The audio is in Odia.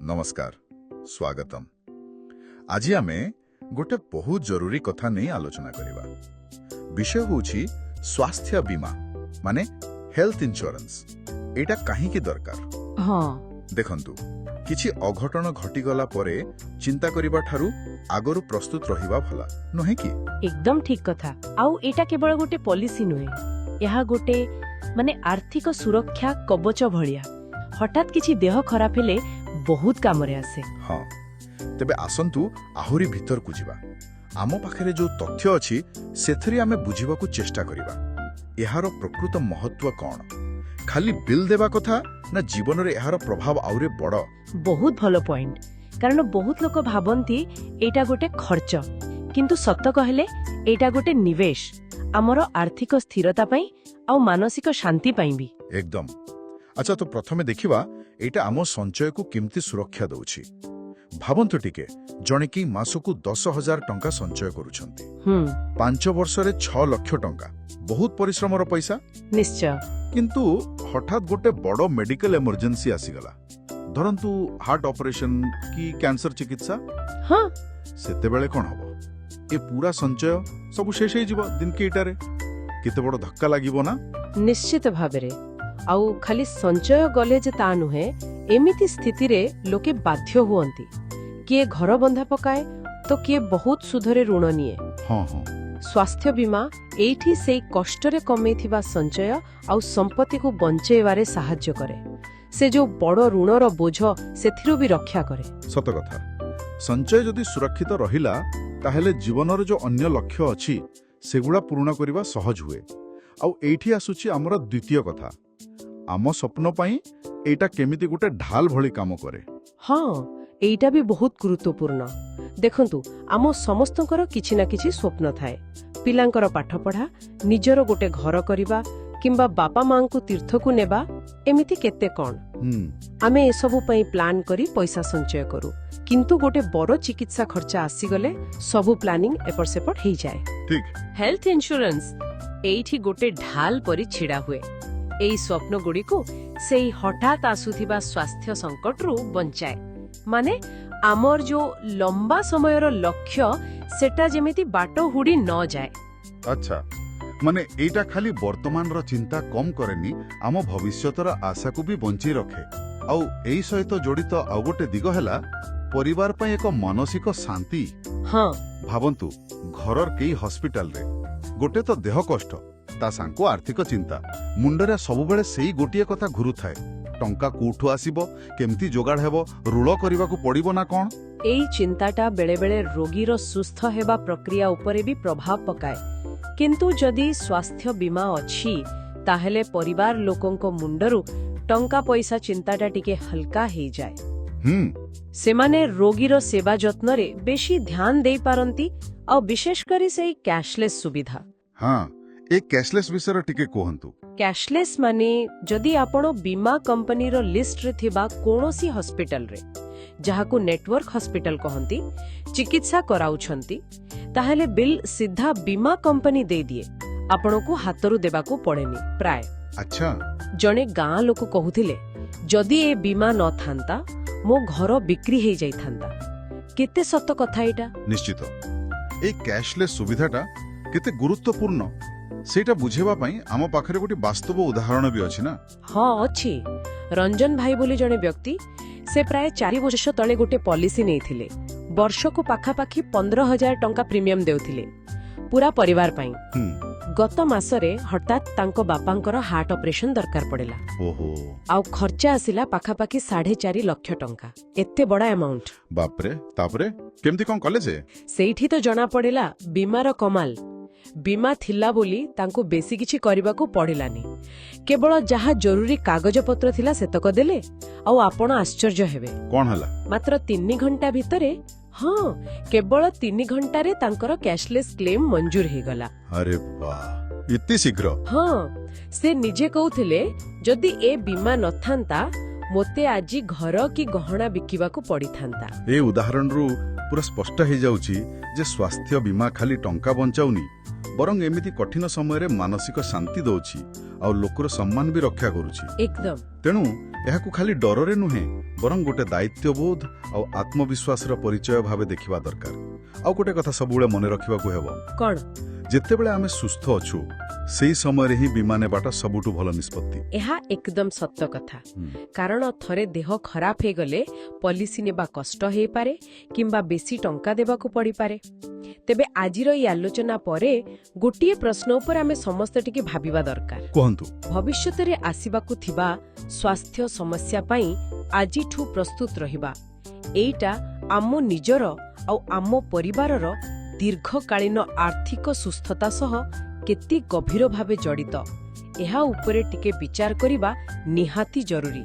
ନମସ୍କାର, ସ୍ୱାଗତମ। ଆଜି ଆମେ ଗୋଟେ ବହୁତ ଜରୁରୀ କଥା ନେଇ ଆଲୋଚନା କରିବା। ବିଷୟ ହେଉଛି ସ୍ୱାସ୍ଥ୍ୟ ବୀମା, ମାନେ ହେଲ୍ଥ ଇନ୍ସ୍ୟୁରାନ୍ସ। ଏଇଟା କାହିଁକି ଦରକାର? ଦେଖନ୍ତୁ, କିଛି ଅଘଟଣ ଘଟିଗଲା ପରେ ଚିନ୍ତା କରିବା ଠାରୁ ଆଗରୁ ପ୍ରସ୍ତୁତ ରହିବା ଭଲ, ନୁହେଁ କି? ଏକଦମ ଠିକ କଥା। ଆଉ ଏଇଟା କେବଳ ଗୋଟେ ପଲିସି ନୁହେଁ, ଏହା ଗୋଟେ ମାନେ ଆର୍ଥିକ ସୁରକ୍ଷା କବଚ ଭଳିଆ। ହଠାତ୍ କିଛି ଦେହ ଖରାପ ହେଲେ ବହୁତ କାମରେ ଆସେ। ହଁ, ତେବେ ଆସନ୍ତୁ ଆହୁରି ଭିତରକୁ ଯିବା। ଆମ ପାଖରେ ଯୋଉ ତଥ୍ୟ ଅଛି, ସେଥିରେ ଆମେ ବୁଝିବାକୁ ଚେଷ୍ଟା କରିବା ଏହାର ପ୍ରକୃତ ମହତ୍ତ୍ୱ କ'ଣ। ଖାଲି ବିଲ୍ ଦେବା କଥା ନା ଜୀବନରେ ଏହାର ପ୍ରଭାବ ଆହୁରି ବଡ଼? ବହୁତ ଭଲ ପଏଣ୍ଟ, କାରଣ ବହୁତ ଲୋକ ଭାବନ୍ତି ଏଇଟା ଗୋଟେ ଖର୍ଚ୍ଚ। କିନ୍ତୁ ସତ କହିଲେ ଏଇଟା ଗୋଟେ ନିବେଶ, ଆମର ଆର୍ଥିକ ସ୍ଥିରତା ପାଇଁ ଆଉ ମାନସିକ ଶାନ୍ତି ପାଇଁ ବି। ଏକଦମ। ଆଚ୍ଛା, ତ ପ୍ରଥମେ ଦେଖିବା ଏଇଟା ଆମ ସଞ୍ଚୟକୁ କେମିତି ସୁରକ୍ଷା ଦଉଛି। ଭାବନ୍ତୁ ଟିକେ, ଜଣେ କି ମାସକୁ 10,000 ଟଙ୍କା ସଞ୍ଚୟ କରୁଛନ୍ତି। 5 ବର୍ଷରେ 6 ଲକ୍ଷ ଟଙ୍କା। ବହୁତ ପରିଶ୍ରମର ପଇସା। କିନ୍ତୁ ହଠାତ୍ ଗୋଟେ ବଡ଼ ମେଡିକାଲ ଏମର୍ଜେନ୍ସି ଆସିଗଲା, ଧରନ୍ତୁ ହାର୍ଟ ଅପରେସନ କି କ୍ୟାନ୍ସର ଚିକିତ୍ସା। ସେତେବେଳେ କ'ଣ ହବ? ଏ ପୁରା ସଞ୍ଚୟ ସବୁ ଶେଷ ହେଇଯିବ ଦିନକେଇଟାରେ। କେତେ ବଡ଼ ଧକ୍କା ଲାଗିବ ନା? ନିଶ୍ଚିତ ଭାବରେ। ଆଉ ଖାଲି ସଞ୍ଚୟ ଗଲେ ଯେ ତା ନୁହେଁ, ଏମିତି ସ୍ଥିତିରେ ଲୋକେ ବାଧ୍ୟ ହୁଅନ୍ତି, କିଏ ଘର ବନ୍ଧା ପକାଏ ତ କିଏ ବହୁତ ସୁଧରେ ଋଣ ନିଏ। ହଁ ହଁ ସ୍ୱାସ୍ଥ୍ୟ ବୀମା ଏଇଠି ସେଇ କଷ୍ଟରେ କମେଇଥିବା ସଞ୍ଚୟ ଆଉ ସମ୍ପତ୍ତିକୁ ବଞ୍ଚେଇବାରେ ସାହାଯ୍ୟ କରେ। ସେ ଯୋଉ ବଡ଼ ଋଣର ବୋଝ, ସେଥିରୁ ବି ରକ୍ଷା କରେ। ସତ କଥା। ସଞ୍ଚୟ ଯଦି ସୁରକ୍ଷିତ ରହିଲା, ତାହେଲେ ଜୀବନର ଯୋଉ ଅନ୍ୟ ଲକ୍ଷ୍ୟ ଅଛି, ସେଗୁଡ଼ା ପୂରଣ କରିବା ସହଜ ହୁଏ। ଆଉ ଏଇଠି ଆସୁଛି ଆମର ଦ୍ୱିତୀୟ କଥା, ଆମ ସ୍ୱପ୍ନ ପାଇଁ ଏଇଟା କେମିତି ଗୋଟେ ଢାଲ ଭଳି କାମ କରେ। ହଁ, ଏଇଟା ବି ବହୁତ ଗୁରୁତ୍ୱପୂର୍ଣ୍ଣ। ଦେଖନ୍ତୁ, ଆମ ସମସ୍ତଙ୍କର କିଛି ନା କିଛି ସ୍ୱପ୍ନ ଥାଏ। ପିଲାଙ୍କର ପାଠପଢ଼ା, ନିଜର ଗୋଟେ ଘର କରିବା କିମ୍ବା ବାପା ମାଙ୍କୁ ତୀର୍ଥକୁ ନେବା, ଏମିତି କେତେ କ'ଣ। ଆମେ ଏସବୁ ପାଇଁ ପ୍ଲାନ୍ କରି ପଇସା ସଞ୍ଚୟ କରୁ। କିନ୍ତୁ ଗୋଟେ ବଡ଼ ଚିକିତ୍ସା ଖର୍ଚ୍ଚ ଆସିଗଲେ ସବୁ ପ୍ଲାନିଂ ଏପଟ ସେପଟ ହେଇଯାଏ। ହେଲ୍ଥ ଇନ୍ସ୍ୟୁରାନ୍ସ ଏଇଠି ଗୋଟେ ଢାଲ ପରି ଛିଡ଼ା ହୁଏ। ଏଇ ସ୍ୱପ୍ନଗୁଡ଼ିକୁ ସେଇ ହଠାତ୍ ଆସୁଥିବା ସ୍ୱାସ୍ଥ୍ୟ ସଙ୍କଟରୁ ବଞ୍ଚାଏ। ମାନେ ଆମର ଯୋଉ ଲମ୍ବା ସମୟର ଲକ୍ଷ୍ୟ, ସେଟା ଯେମିତି ବାଟ ହୁଡ଼ି ନ ଯାଏ। ଆଚ୍ଛା, ମାନେ ଏଇଟା ଖାଲି ବର୍ତ୍ତମାନର ଚିନ୍ତା କମ୍ କରେନି, ଆମ ଭବିଷ୍ୟତର ଆଶାକୁ ବି ବଞ୍ଚେଇ ରଖେ। ଆଉ ଏଇ ସହିତ ଜଡ଼ିତ ଆଉ ଗୋଟେ ଦିଗ ହେଲା ପରିବାର ପାଇଁ ଏକ ମାନସିକ ଶାନ୍ତି। ଭାବନ୍ତୁ, ଘରର କେହି ହସ୍ପିଟାଲରେ। ଗୋଟେ ତ ଦେହ କଷ୍ଟ, ତା ସାଙ୍ଗକୁ ଆର୍ଥିକ ଚିନ୍ତା। ମୁଣ୍ଡରେ ସବୁବେଳେ ସେଇ ଗୋଟିଏ କଥା ଘୁରୁଥାଏ, ଟଙ୍କା କୋଉଠୁ ଆସିବ, କେମିତି ଯୋଗାଡ଼ ହେବ, ଋଣ କରିବାକୁ ପଡ଼ିବ ନା କ'ଣ? ଏଇ ଚିନ୍ତାଟା ବେଳେବେଳେ ରୋଗୀର ସୁସ୍ଥ ହେବା ପ୍ରକ୍ରିୟା ଉପରେ ବି ପ୍ରଭାବ ପକାଏ। କିନ୍ତୁ ଯଦି ସ୍ୱାସ୍ଥ୍ୟ ବୀମା ଅଛି, ତାହେଲେ ପରିବାର ଲୋକଙ୍କ ମୁଣ୍ଡରୁ ଟଙ୍କା ପଇସା ଚିନ୍ତାଟା ଟିକେ ହଲକା ହେଇଯାଏ। ସେମାନେ ରୋଗୀର ସେବା ଯତ୍ନରେ ବେଶୀ ଧ୍ୟାନ ଦେଇପାରନ୍ତି, ଆଉ ବିଶେଷ କରି ସେଇ କ୍ୟାଶଲେସ୍ ସୁବିଧା। ହଁ, ଏ କ୍ୟାଶଲେସ୍ ବିଷୟରେ ଟିକେ କୁହନ୍ତୁ। କ୍ୟାଶଲେସ୍ ମାନେ ଯଦି ଆପଣ ବୀମା କମ୍ପାନୀର ଲିଷ୍ଟରେ ଥିବା କୌଣସି ହସ୍ପିଟାଲରେ, ଯାହାକୁ ନେଟୱାର୍କ ହସ୍ପିଟାଲ କହନ୍ତି, ଚିକିତ୍ସା କରାଉଛନ୍ତି, ତାହେଲେ ବିଲ୍ ସିଧା ବୀମା କମ୍ପାନୀ ଦେଇଦିଏ। ଆପଣଙ୍କୁ ହାତରୁ ଦେବାକୁ ପଡ଼େନି ପ୍ରାୟ। ଜଣେ ଗାଁ ଲୋକ କହୁଥିଲେ, ଯଦି ଏ ବୀମା ନଥାନ୍ତା, ମୋ ଘର ବିକ୍ରି ହେଇଯାଇଥାନ୍ତା। କେତେ ସତ କଥା ଏଇଟା। ନିଶ୍ଚିତ। ଏଇ କ୍ୟାଶଲେସ୍ ସୁବିଧାଟା କେତେ ଗୁରୁତ୍ୱପୂର୍ଣ୍ଣ, ସେଇଟା ବୁଝେଇବା ପାଇଁ ଆମ ପାଖରେ ଗୋଟେ ବାସ୍ତବ ଉଦାହରଣ ବି ଅଛି ନା? ହଁ, ଅଛି। ରଞ୍ଜନ ଭାଇ ବୋଲି ଜଣେ ବ୍ୟକ୍ତି, ସେ ପ୍ରାୟ 4 ବର୍ଷ ତଳେ ଗୋଟେ ପଲିସି ନେଇଥିଲେ। ବର୍ଷକୁ ପାଖାପାଖି 15,000 ଟଙ୍କା ପ୍ରିମିୟମ ଦେଉଥିଲେ ପୁରା ପରିବାର ପାଇଁ। ଗତ ମାସରେ ହଠାତ୍ ତାଙ୍କ ବାପାଙ୍କର ହାର୍ଟ ଅପରେସନ ଦରକାର ପଡ଼ିଲା। ଆଉ ଖର୍ଚ୍ଚ ଆସିଲା ପାଖାପାଖି 4.5 ଲକ୍ଷ ଟଙ୍କା। ଏତେ ବଡ଼ ଆମାଉଣ୍ଟ। ବାପରେ! ତାପରେ କେମିତି କଣ କଲେ ଯେ? ସେଇଠି ତ ଜଣା ପଡ଼ିଲା ବୀମାର କମାଲ। ବୀମା ଥିଲା ବୋଲି ତାଙ୍କୁ ବେଶୀ କିଛି କରିବାକୁ ପଡ଼ିଲାନି। କେବଳ ଯାହା ଜରୁରୀ କାଗଜପତ୍ର ଥିଲା, ସେତକ ଦେଲେ। ଆଉ ଆପଣ ଆଶ୍ଚର୍ଯ୍ୟ ହେବେ। କଣ ହେଲା? ମାତ୍ର 3 ଘଣ୍ଟା ଭିତରେ, ହଁ, କେବଳ 3 ଘଣ୍ଟାରେ ତାଙ୍କର କ୍ୟାଶଲେସ୍ କ୍ଲେମ୍ ମଞ୍ଜୁର ହେଇଗଲା। ଆରେ ବାଃ, ଏତେ ଶୀଘ୍ର! ହଁ, ସେ ନିଜେ କହୁଥିଲେ, ଯଦି ଏ ବୀମା ନଥାନ୍ତା, ମୋତେ ଆଜି ଘର କି ଗହଣା ବିକିବାକୁ ପଡ଼ିଥାନ୍ତା। ଏ ଉଦାହରଣରୁ ପୁରା ସ୍ପଷ୍ଟ ହେଇଯାଉଛି ଯେ ସ୍ୱାସ୍ଥ୍ୟ ବୀମା ଖାଲି ଟଙ୍କା ବଞ୍ଚାଉନି, ବରଂ ଏମିତି କଠିନ ସମୟରେ ମାନସିକ ଶାନ୍ତି ଦଉଛି ଆଉ ଲୋକର ସମ୍ମାନ ବି ରକ୍ଷା କରୁଛି। ଏକଦମ। ତେଣୁ ଏହାକୁ ଖାଲି ଡରରେ ନୁହେଁ, ବରଂ ଗୋଟେ ଦାୟିତ୍ୱବୋଧ ଆଉ ଆତ୍ମବିଶ୍ୱାସର ପରିଚୟ ଭାବେ ଦେଖିବା ଦରକାର। ଆଉ ଗୋଟେ କଥା ସବୁବେଳେ ମନେ ରଖିବାକୁ ହେବ। କଣ? ଯେତେବେଳେ ଆମେ ସୁସ୍ଥ ଅଛୁ, ସେଇ ସମୟରେ ହିଁ ବୀମା ନେବାଟା ସବୁଠୁ ଭଲ ନିଷ୍ପତ୍ତି। ଏହା ଏକଦମ ସତ୍ୟ କଥା, କାରଣ ଥରେ ଦେହ ଖରାପ ହେଇଗଲେ ପଲିସି ନେବା କଷ୍ଟ ହେଇପାରେ କିମ୍ବା ବେଶୀ ଟଙ୍କା ଦେବାକୁ ପଡ଼ିପାରେ। ତେବେ ଆଜିର ଏଇ ଆଲୋଚନା ପରେ ଗୋଟିଏ ପ୍ରଶ୍ନ ଉପରେ ଆମେ ସମସ୍ତେ ଟିକେ ଭାବିବା ଦରକାର। କୁହନ୍ତୁ। ଭବିଷ୍ୟତରେ ଆସିବାକୁ ଥିବା ସ୍ୱାସ୍ଥ୍ୟ ସମସ୍ୟା ପାଇଁ ଆଜିଠୁ ପ୍ରସ୍ତୁତ ରହିବା, ଏଇଟା ଆମ ନିଜର ଆଉ ଆମ ପରିବାରର ଦୀର୍ଘକାଳୀନ ଆର୍ଥିକ ସୁସ୍ଥତା ସହ କେତେ ଗଭୀର ଭାବେ ଜଡ଼ିତ, ଏହା ଉପରେ ଟିକେ ବିଚାର କରିବା ନିହାତି ଜରୁରୀ।